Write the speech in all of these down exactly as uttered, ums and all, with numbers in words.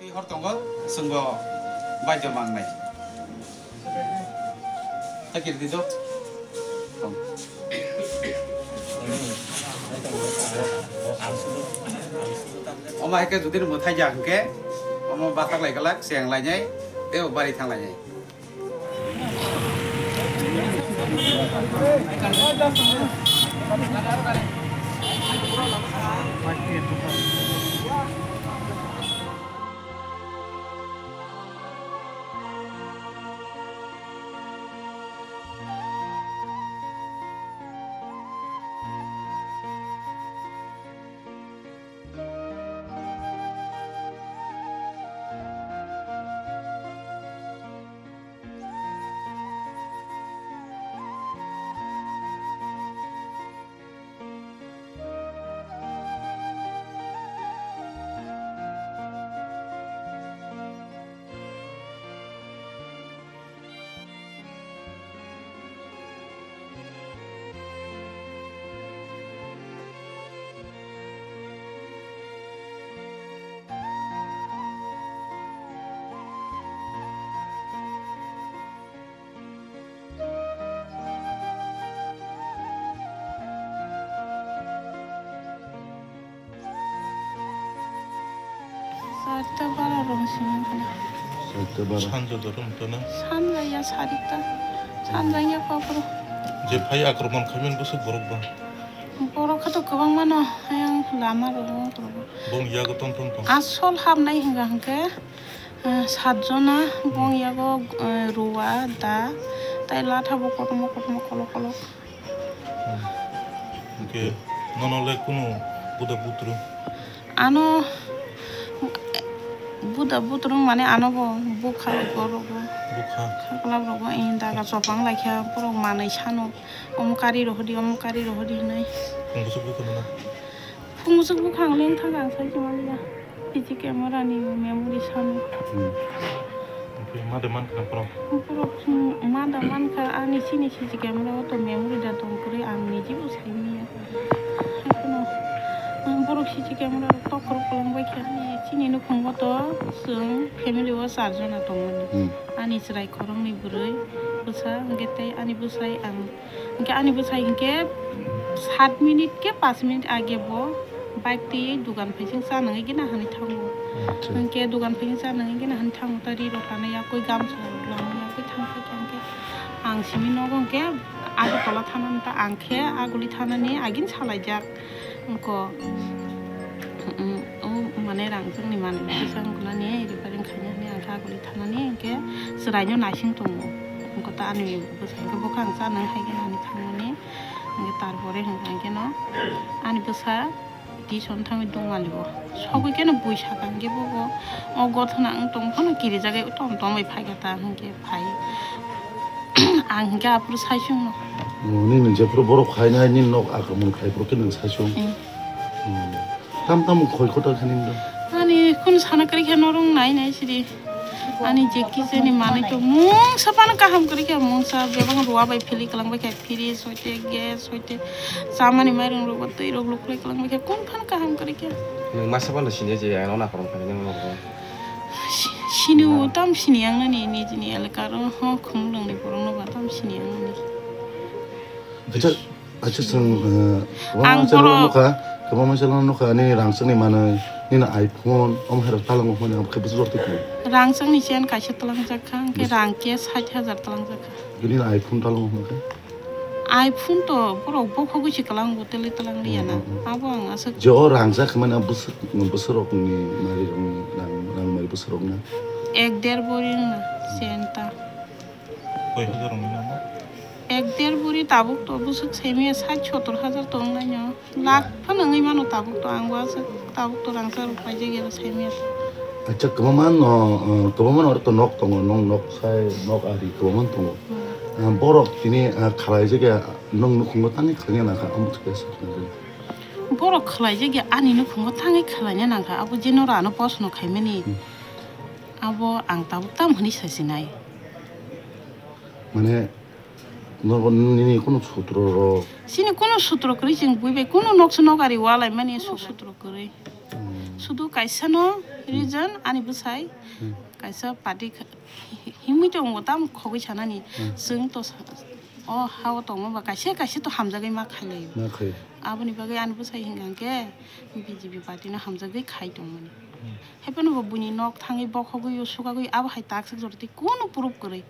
Twi hor tongo, chwngbo baidya mangnai. Hakhe rwdi do. Omo hai khe jodi mwthai ya hwnkhe, omo bathak lai glak, cheng lainai, tei bari thang lainai. Sarta bara rong sini kena. Sarta bara. Sanjo dorom to na. Sanjaya sarita. Sanjaya kopro. Je phai akromon khaimani bwswk borok ba. Borok khato kwbang mano, ayang lama rok borok. Bong yago ton ton ton. Asol habnai hinga hingke, eh, satjona, bong yago, eh, ruwa, da, tai latha bo kotorma kotorma kolok kolok. Hmm. Hingke nono le kunu buda butru? Ano buda butru mane ano bo bukha borok bo. Bukha. Khaklap rok bo, eh, daga chopang laikha borok manui sano. Omo kari rohodi, omo kari rohodi hinui. Phung bwswk bukha nana? Phung bwswk bukha ang leng thang ang sai chuma liya. C C camera ni memory sano. Hmm. Oke, ma de man khna pro? Pro, hmm, ma da man kha ani sini C C camera o to memory da tong kre ang niji bo sai miya. Haikhe no, hmm, borok C C camera rok tok rok kolom bai kha ani sini nukhung o to chwng family o char jona tong mani. Hmm. Ani chwrai khorok ni bwrwi bwsa hwnkhe tei ani bwsai ang Hingke ani bwsai hingke sat minute ke panch minute age bo bike twi dugan phaising cha nangwi gina hani thango. Acha. Hingke dugan phaising cha nangwi gina hani thango ta ri rok kana yakui gamsa rok lama yakui thang khe hingke ang simi nogo hingke Agartala thana ta ang khe Aguli thana ni agin salaijak. Wngkha, mm, o mane rang chwngni manwi kisa wngkha nani repairing khaina hwnwi ang khe aguli thanani hwnkhe chwraino naising tongo. Wngkha ta ani bwsa hwnkhe bwkhang cha nang hai khe nani thangmani hwnkhe tarpore hwnkha hwnkhe no ani bwsa tuition thangwi dongmani bo sogwi khe no bui saka hwnkhe bo bo o gothona wng tong phano kirijagwi tom tom bai phaikha ta hwnkhe. Phai. Ang hingke aphuru sai chwngno. Nini jephuru borok phainai, nini nok akromon khai phuru khe nwng sai chwng. Hmm. Hmm. Tam tam khoi khota khe nini do. Ani khun sana kwrwi khe norong nai nai sidi. Ani je kisa ni manwi to mungsa phano kaham kwrwi khe mungsa bebak ruwa bai philwi kwlang bai khe fridge hoite gas hoite chamani mairung rok twi rok lukrwi kwlang bai khe kun phano kaham kwrwi khe. Nwng masa phano sini je ano nakorong khe nini nok. Si-, sini o tam sini ang nani nijini elaka ro ho khumulwng ni borok no ba tam sini ang nani. Acha, Acha chwng, eh, kwbangma Ang channel borok nukha, kwbangma channel nukha, nini rangchakni manwi, nini iPhone, omo hai rok talango hwnwi abo khe bwswk rok twi khe. Rangchakni chain kaisa talangjak kha, hwnkhe Bwswk? Rang cash sait hajar talangjak kha. Nini iPhone talango hwnwi khe? iPhone to borok bokhogwi se kwlango, tele talang liya na. Hmm, hmm, hmm. Abo ang aswk Je o rangjak khe mani bwswk, bwswk rokni mari rokni rang, rang mari bwswk rokna? Ek der bori wngna chain ta. Koi hajar wngwi namo? Ek der bori tabuk to bwswk saimaya sait sottor hajar to wngnaino. Lakh phano wngwi mano tabuk to, ang bo aswk tabuk to rangchak rok paijak ya saimaya. Acha, kwbangma no, uh, kwbangma no oro to nok tongo, nok, nok sai, nok ari kwbangma tongo. Hmm. Uh, borok tini, uh, khlaijak ya, nok nukhungo tangwi khlaina nangkha, omo thikhe sakna. Borok khlaijak ya, ani nukhungo tangwi khlaina nangkha, abo je noro ano post no khaimani. Hmm. Abo ang tabuk tam hwnwi sasinai. Mane, nogo nini kunu sutro rok? Chini kunu sutro kwrwi, chwng bui bai kunu noksa nok ari walai mani su-, sutro kwrwi. Hmm. Sudu kaisa no reason ani bwsai Hmm. kaisa party kha-, hi-, himwi tongo tam khogwi sanani. Hmm. Chwng to sa-, o hao tongma ba kaisa kaisa to hamjagwi ma khailai. Ma khai. Aboni bagwi ani bwsai hinkha khe B J P party no hamjagwi khai tongmani. Hmm. Haiphano bo buini nok thangwi bokhogwi o sukagwi abo hai takswk jora tei kunu proof kwrwi.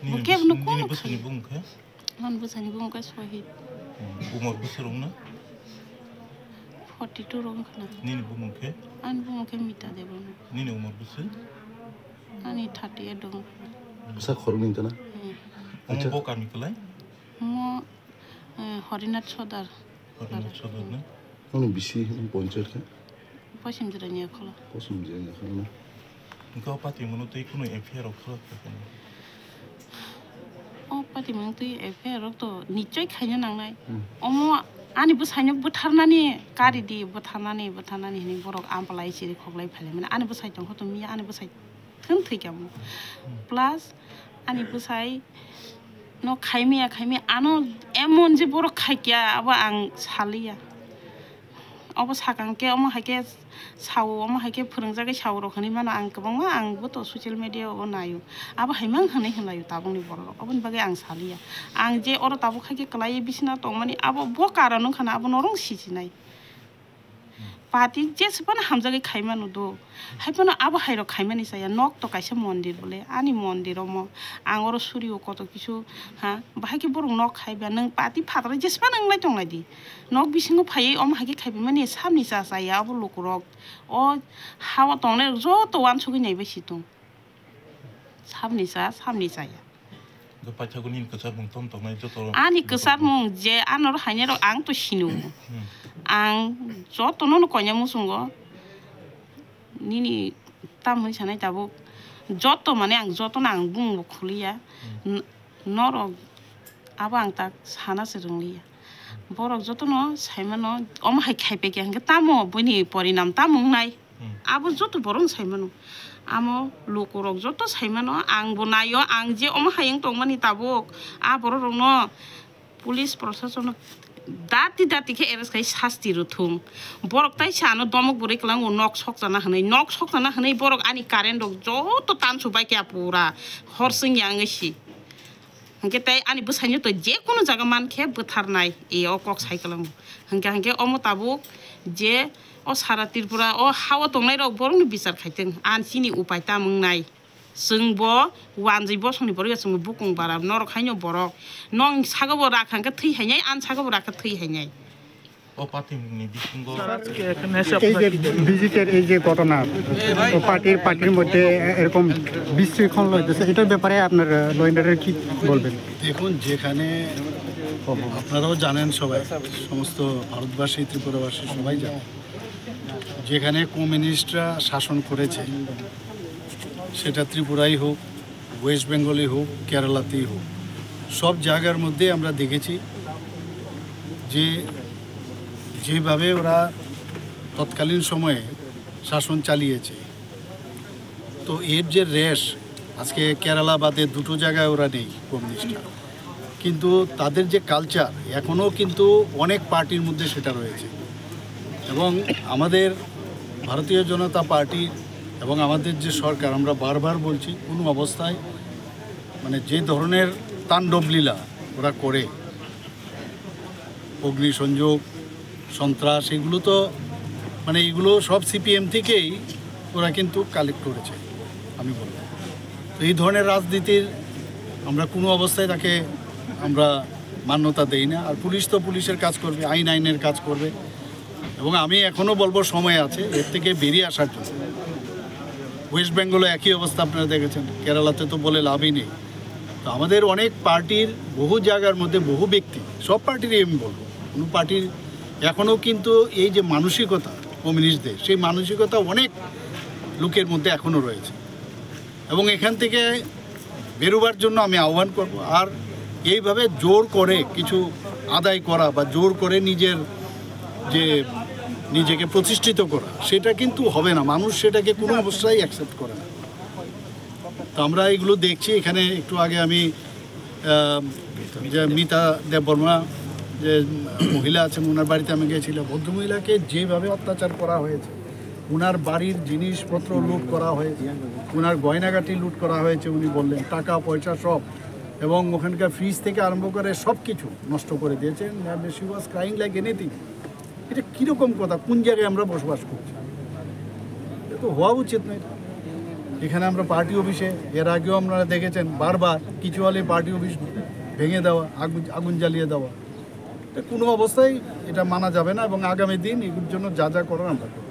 Nini Bo kebo no bwswk-, nini kunu bwswkni khai. Bumung khe? Ani bwsani bumung khe Sohit. Hmm, umor bwswk rwngna? Forty two rwng khna. Nini bumung khe? Ani bumung khe Mita Debbarma. Nini umor bwswk? Ani thirty eight rwng khna. Bwsa khoroknwi wngkha na? Hmm. Omo Acha. Bo kami kwlai? Omo, eh, Horinath Sodar. Horinath Sodar na? Nini bisi panchayat khe? Posim Jirania Khola. Posim Jirania Khola na? Hwnkhe o patimungno twi kunu F I R rok khlak kha khe? O patimung twi F I R rok to nichoi khaina nangnai. Hmm. Omo ani bwsaino bwtharnani kari di, bwtharnani, bwtharnani hwnwi borok ampalai chiri khoklai phailaimani. Ani bwsai tongkha to miya, ani bwsai thwn thwi kamo. Hmm. Plus ani bwsai no khaimaya, khaimaya ano emon je borok khaikya abo ang saliya. Obo sakang khe omo hai khe sao, omo hai khe phwrwngjagwi sao rok hinwi mano ang kwbangma, ang bo to social media o naio. Abo hai mang hinwi hinlaio tabukni borok rok. Oboni bagwi ang saliya. Ang je oro tabuk hai khe kwlaiwi bisina tongmani abo bo karon wngkha na abo norok sijinai. Party jesphano hamjagwi khaimano do. Haiphano abo hai rok khaimani chaya. Nok to kaisa mondir bole. Ani mondir omo. Ang oro surio koto kisu ha. Bahai khe borok nok khaiba. Nwng party phataro jesphano wnglai tonglai di. Nok bisingo phaiwi omo hai khe khaiphaimani samni cha chaya abo lukurok. O hao tongnai rok joto uansugwi naibai si tong. Samni cha, samni chaya. Paithakgo nini kwchar mung tom tongnai joto. Ani kwchar mung je anoro hainai rok ang to sino. Hmm. Ang joto no konya muchungo. Nini tam hwnwi sanai tabuk. Joto mane ang joto no ang bumung bo khuliya. Hmm. N-, norok abo ang tak sana se rwngliya. Borok jotono saimano, omo hai khaipai khe hwnkhe tamo buini porinam tamo wngnai? Hmm. Abo joto borok saimano. Amo lukurok joto saimano, ang bo naio, ang je omo hai wng tongmani tabuk, a borok rokno police prosasono dati dati khe arrest khai sasti rwthung. Borok tai se ano domok bwrwi kwlango nok sokjana hwnwi, nok sokjana hwnwi borok ani current rok joto tansu bai khe pura hor chwngya wngwi si. Hwnkhe tei ani bwsaino to je kunu jaga man khe bwtharnai, e o kok sai kwlango. Hwnkhe, hwnkhe omo tabuk je o sara Tripura o hao tongnai rok borokno bichar khaitwng, ani chini upai tam wngnai. Chwng bo wanjwi bosongni borok ya, chwng bo bukung bara, norok haino borok. Nong saka bo rakha hwnkhe thwi hainai, ani saka bo rakha thwi hainai. O patimungni bisingo এই যে ভিজিটের এই যে ঘটনা, তো পার্টির পার্টির মধ্যে এরকম বিশৃঙ্খলা হইতেছে, এটার ব্যাপারে আপনার ল এন্ড অর্ডার কি বলবেন? দেখুন, যেখানে আপনারাও জানেন, সবাই, সমস্ত ভারতবাসী, ত্রিপুরাবাসী সবাই জানেন, যেখানে কমিউনিস্টরা শাসন করেছে, সেটা ত্রিপুরাই হোক, ওয়েস্ট বেঙ্গলই হোক, কেরালাতেই হোক, সব জায়গার মধ্যে আমরা দেখেছি যে যেভাবে ওরা তৎকালীন সময়ে শাসন চালিয়েছে, তো এর যে রেশ, আজকে কেরালা বাদে দুটো জায়গায় ওরা নেই কমিউনিস্টরা, কিন্তু তাদের যে কালচার এখনও কিন্তু অনেক পার্টির মধ্যে সেটা রয়েছে। এবং আমাদের ভারতীয় জনতা পার্টি এবং আমাদের যে সরকার, আমরা বারবার বলছি, কোনো অবস্থায় মানে যে ধরনের তাণ্ডবলীলা ওরা করে, অগ্নিসংযোগ, সন্ত্রাস, এগুলো তো মানে এগুলো সব সিপিএম থেকেই ওরা কিন্তু কালেক্ট করেছে, আমি বলবো। তো এই ধরনের রাজনীতির আমরা কোনো অবস্থায় তাকে আমরা মান্যতা দেই না। আর পুলিশ তো পুলিশের কাজ করবে, আইন আইনের কাজ করবে। এবং আমি এখনও বলবো, সময় আছে এর থেকে বেরিয়ে আসার জন্য। ওয়েস্ট বেঙ্গলও একই অবস্থা আপনারা দেখেছেন, কেরালাতে তো বলে লাভই নেই। তো আমাদের অনেক পার্টির বহু জায়গার মধ্যে বহু ব্যক্তি, সব পার্টিরই আমি বলবো, কোনো পার্টির এখনও কিন্তু এই যে মানসিকতা কমিউনিস্টদের, সেই মানসিকতা অনেক লোকের মধ্যে এখনও রয়েছে। এবং এখান থেকে বেরোবার জন্য আমি আহ্বান করব। আর এইভাবে জোর করে কিছু আদায় করা বা জোর করে নিজের যে নিজেকে প্রতিষ্ঠিত করা, সেটা কিন্তু হবে না। মানুষ সেটাকে কোনো অবস্থায় অ্যাকসেপ্ট করে না। তো আমরা এগুলো দেখছি। এখানে একটু আগে আমি আহ, যে মিতা দেববর্মা, যে মহিলা আছেন, ওনার বাড়িতে আমি গেছিলাম। ভদ্রমহিলাকে যেভাবে অত্যাচার করা হয়েছে, ওনার বাড়ির জিনিসপত্র লুট করা হয়েছে, ওনার গয়নাগাটি লুট করা হয়েছে, উনি বললেন টাকা পয়সা সব, এবং ওখানকার ফ্রিজ থেকে আরম্ভ করে সব কিছু নষ্ট করে দিয়েছেন। She was crying like anything. এটা কীরকম কথা? কোন জায়গায় আমরা বসবাস করছি? এটা তো হওয়া উচিত নয়। এখানে আমরা পার্টি অফিসে, এর আগেও আপনারা দেখেছেন, বারবার কিছু হলে পার্টি অফিস ভেঙে দেওয়া, আগুন আগুন জ্বালিয়ে দেওয়া। এটা কোনো অবস্থায় এটা মানা যাবে না, এবং আগামী দিন এগুলোর জন্য যা যা করার আমরা করব।